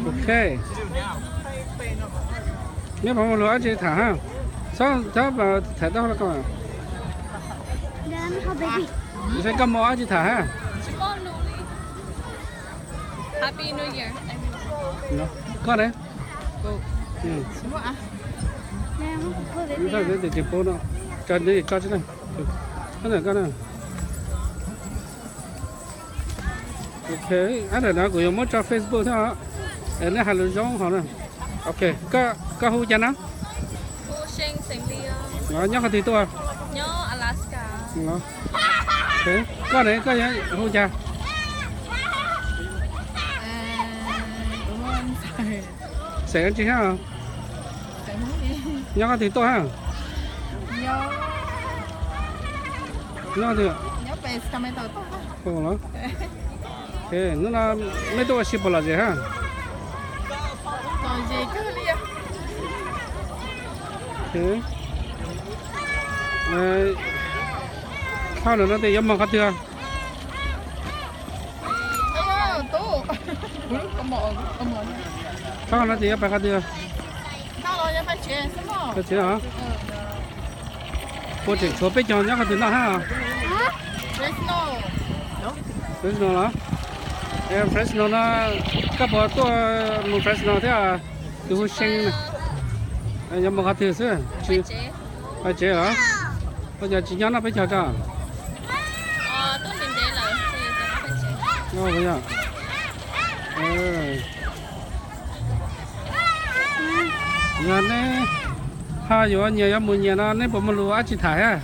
Ok. Neb puas muaj lus dab tsi tham ha? Txhob, txhob tham tau hlo ko. Saib koj muaj dab tsi tham ha? Koj ne? Tso, tso tsis na. Koj na. Ok, ab, ntawm no kuv yuav muab tso Facebook thiab os. Es nej hais lus zoo hauv na. Ok, koj hu cas na? Nyob qhov twg tuaj? Koj ne, koj hu cas? Xeem dab tsi thiab? Nyob qhov twg tuaj ha? Nyob qhov twg? Hnub no mej tuaj ua si puas lom zem ha? Thaj no no tes yuav moog qhov twg? Thaj no tes yuav pais qhov twg? Pais tsev os. Puas tseem tshuav peb caug nyob qhov twg noj hab? Fresno los? Fresno no koj puas tuaj mus Fresno thiab? Tus hu See, yuav mus qhov twg xwb? Pais tsev os. Ua cas tsis nyob noj peb caug tso? Yog neb ho yuav nyias yuav mus nyias no neb puas muaj lus dab tsi tham thiab?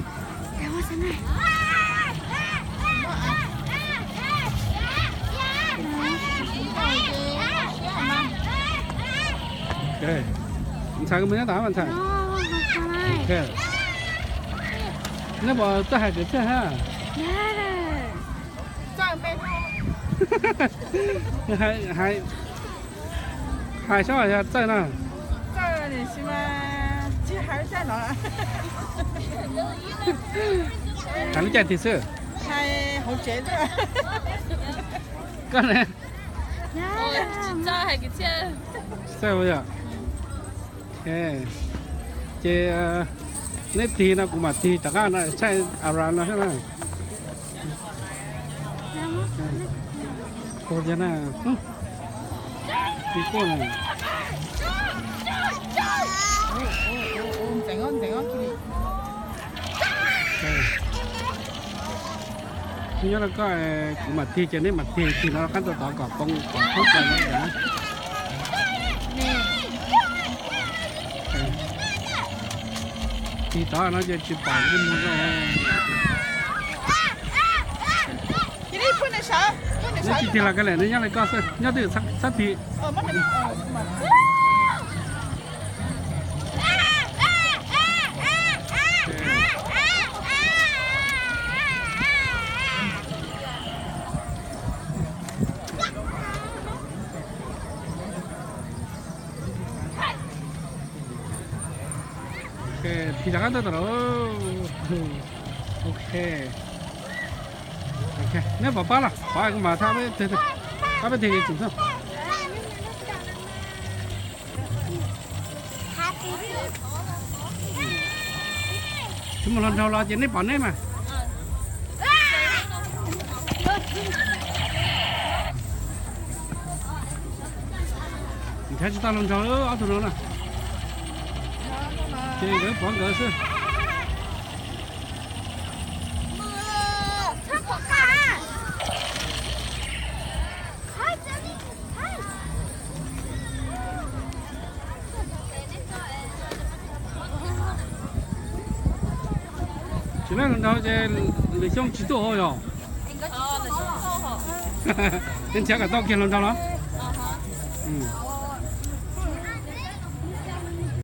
Ntxhais, koj mus nyob tom ntxhais. Neb puas tuaj hais kwv txhiaj hab? Hais, hais saib yog txawj na. Hais lub caij twg xwb? Koj ne? Txawj yom. Ces neb tig no kuv mam tig tom qab no, thaij around no xwb na. Tig na. Nyob no koj, kuv mam tig ces neb mam tig, tig no rov qab rau tod kom poob kom thoob plaws no. Tig tod no ces tsis pom ntsej muag. Neb tsis tig los kav liam, neb nyob li koj xwb, nyob twj ywm txhob tig. Tig rov qab tuaj tom lawm. Ok. Neb pom pab los pab kuv mas thab peb tig, pab peb tig tsis txog. Tsis muaj hluas nraug los ces neb pom neb mas. Nrhav tsis tau hluas nraug ob tug no na. Ces nkawd pov nkawd xwb. Tsis muaj hluas nraug ces lwm xyoo tsis tuaj hauj yog. Neb nrhiav kom tau kiag hluas nraug los.